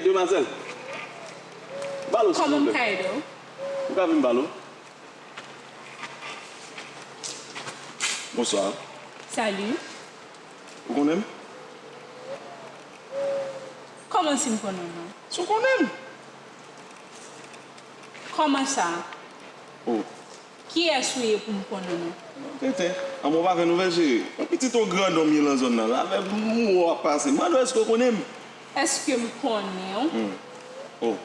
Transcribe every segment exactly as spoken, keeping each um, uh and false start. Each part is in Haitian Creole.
Demwazèl, ba l silvouplè. Kòman m ka ede w? Ou ka vin ba l? Bonswa. Salut. Ou konnen m? Kòman si m konnen w non? Si w konnen m? Kòman sa? Oh. Kiyès ou ye pou m konnen w non? Tenten, anmò pa fè nouvèl cheri. Yon pitit yon grandon m ye lan zòn nan. Avè m ou w ap pase. Mande w èske w konnen m? Èske m konnen w? Hmm. Oh.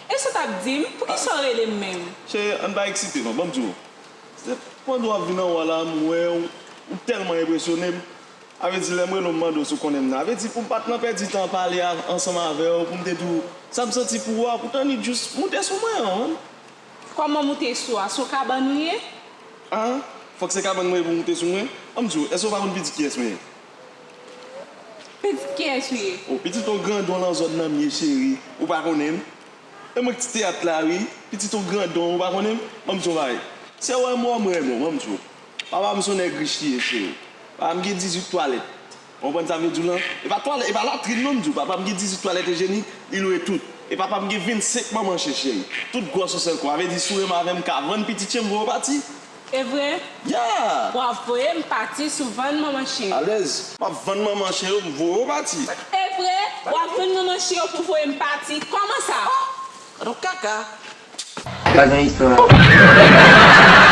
E sa w t ap di m? Poukisa w rele m menm? Cheri, ann pa eksite non, ban m di w. Se pandan w ap vin anwo a la, m wè w, ou tèlman enpresyone m. A vle di, lè m rele w, m mande w si w konnen m nan. A vle di, pou m pa t nan pèdi tan pale a, ansanm avè w, pou m te di w sa m santi pou ou a, poutan ni jis moute sou mwen an, man. Kòman moute sou a? Sou kabann ou ye? Ah, fòk se kabann mwen ye pou moute sou mwen? Ban m di w, èske w pa konn pitit kiyès mwen ye? Pitit kiyès ou ye? O, pitit yon grandon lan zòn nan m ye, cheri. Ou pa konnen m? E mwen ki ti teyat la, wi. Pitit yon grandon, ou pa konnen m? Ban m di w yon bagay. Si w wè m, w wè m, w wè m, ban m di w. Papa m se yon nèg rich li ye, cheri. Papa m gen dizuit twalèt. Ou konprann sa m vle di w lan? E pa twalèt, e pa latrin non m di w. Papa m gen dizuit twalèt ijyenik, li lwe tout. E papa m gen vennsenk manman cheri. Tout gwòs yon sèl kou. A vle di, si w renmen avè m, m ka vann pitit chen m voye w pati. E vre? Yeah! W ap voye m pati si w vann manman chen. Alèz. M ap vann manman chen yo, m voye w pati. E vre? W ap vann manman chen yo pou voye m pati. Kòman sa? Gad yon kaka. Gad yon istwa.